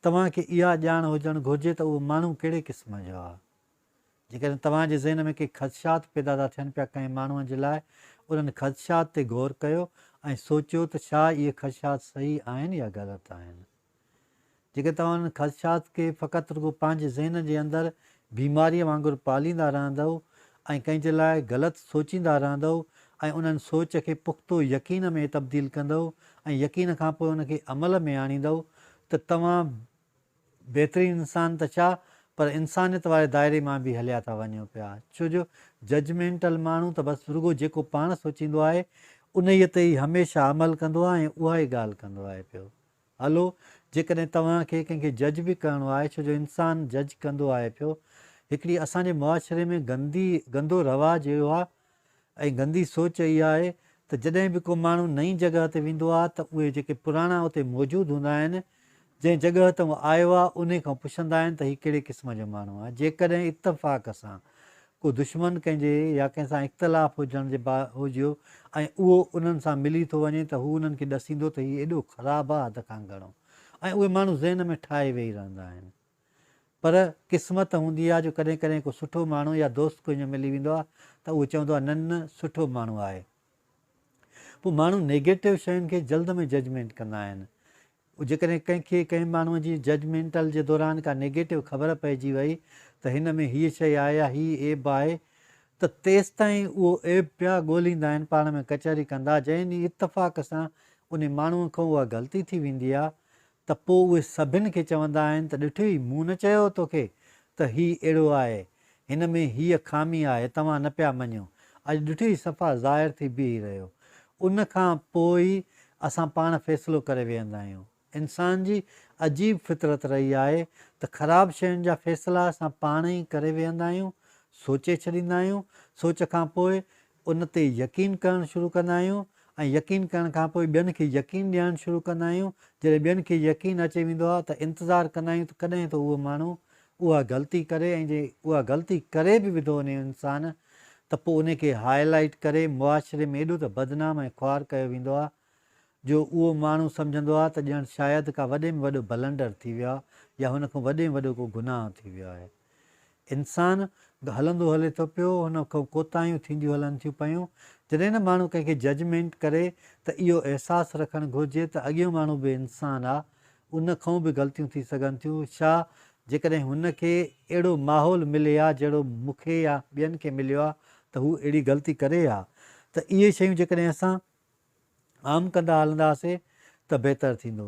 توهان کي اها ڄاڻ هجڻ گهرجي ته اهو ماڻهو ڪهڙي قسم جو آهي. جيڪڏهن توهان جي ذهن ۾ ڪي خدشات پيدا ٿا ٿين پيا ڪنهن ماڻهوء جي لاء، انهن خدشات تي غور ڪيو ۽ سوچيو ته ڇا اهي خدشات صحيح آهن يا غلط آهن. جيڪڏهن توهان انهن خدشات کي فقط رڳو پنهنجي ذهن جي اندر بيماريء وانگر پاليندا رهندؤ ۽ ڪنهن جي لاء غلط سوچيندا رهندؤ ۽ انهن سوچ کي پختو يقين ۾ تبديل ڪندؤ ۽ يقين کان پوء ان کي عمل ۾ آڻيندؤ ته توهان بهترين انسان ته ڇا پر انسانيت واري دائري مان به هليا ٿا وڃو پيا ڇو جو ججمينٽل ماڻهو ته بس رڳو جيڪو پاڻ سوچيندو آهي انهيء تي ئي هميشه عمل ڪندو آهي ۽ اها ئي ڳالهه ڪندو آهي پيو. هلو، جيڪڏهن توهان کي ڪنهن کي جج به ڪرڻو آهي، ڇو جو انسان جج ڪندو آهي پيو. هڪڙي اسان جي معاشري ۾ گندي گندو رواج اهو آهي ۽ گندي سوچ اها آهي ته جڏهن به ڪو ماڻهو نئين جڳهه تي ويندو آهي ته اهي جيڪي پراڻا اتي موجود هوندا آهن، جنهن جڳهه تان هو آيو آهي، انهي کان پڇندا آهن ته هي ڪهڙي قسم جو ماڻهو آهي. جيڪڏهن اتفاق سان ڪو دشمن ڪنهن جي يا ڪنهن سان اختلاف هجڻ جي با هجيو ۽ اهو انهن سان ملي ٿو وڃي ته هو انهن کي ڏسيندو ته هي ايڏو خراب آ حد کان گهڻو ۽ اهي ماڻهو ذهن ۾ ٺاهي ويهي رهندا آهن پر قسمت هوندي آ جو ڪڏهن ڪڏهن ڪو سٺو ماڻهو يا دوست ڪنهن جو ملي ويندو آ ته اهو چوندو آ نه نه سٺو ماڻهو آهي پوء ماڻهو نيگيٽو شين کي جلد ۾ ججمينٽ ڪندا آهن جيڪڏهن ڪنهن کي ڪنهن ماڻهوء جي ججمينٽل جي دوران ڪا نيگيٽو خبر پئجي وئي ته هن ۾ هيء شيء آهي يا هي عيب آهي ته تيستائين اهو عيب پيا ڳوليندا آهن، پاڻ ۾ ڪچهري ڪندا، جنهن ڏينهن اتفاق سان انهي ماڻهوء کان اها غلطي ٿي ويندي آهي ته پوء اهي سڀن کي چوندا آهن ته ڏٺئي مون نه چيو هو توکي ته هي اهڙو آهي، هن ۾ هيء خامي آهي، توهان نه پيا مڃو. اڄ ڏٺئي صفا ظاهر ٿي بيهي رهيو. ان کان پوء ئي اسان پاڻ فيصلو ڪري ويهندا آهيون. انسان جي عجيب فطرت رهي آهي ته خراب شين جا فيصلا اسان پاڻ ئي ڪري ويهندا آهيون، سوچي ڇڏيندا آهيون، سوچ کان پوء ان تي يقين ڪرڻ شروع ڪندا آهيون ۽ يقين ڪرڻ کان پوء ٻين کي يقين ڏيارڻ شروع ڪندا آهيون، جڏهن ٻين کي يقين اچي ويندو آهي ته انتظار ڪندا آهيون ته ڪڏهن ٿو اهو ماڻهو اها غلطي ڪري ۽ جي اها غلطي ڪري به وڌو انهي انسان ته پوء انهي کي هاء لائيٽ ڪري معاشري ۾ ايڏو ته بدنام ۽ خوار ڪيو ويندو آهي جو اهو ماڻهو سمجهندو آهي ته ڄڻ شايد ڪا وڏي ۾ وڏو بلنڊر ٿي ويو آهي يا هن کان وڏي ۾ وڏو ڪو گناهه ٿي ويو آهي. انسان هلندو هلي ٿو پيو هن کان ڪوتاهيون ٿينديون هلن ٿيون پيون جڏهن نه ماڻهو ڪنهن کي ججمينٽ ڪري ته اهو احساس رکڻ گهرجي ته اڳيون ماڻهو به انسان آ ان کان به غلطيون ٿي سگهن ٿيون ڇا جيڪڏهن هن کي اهڙو ماحول ملي ها جهڙو مون کي يا ٻين کي مليو آ ته هو اهڙي غلطي ڪري ها ته اهي شيون جيڪڏهن اسان عام ڪندا هلنداسي ته بهتر ٿيندو.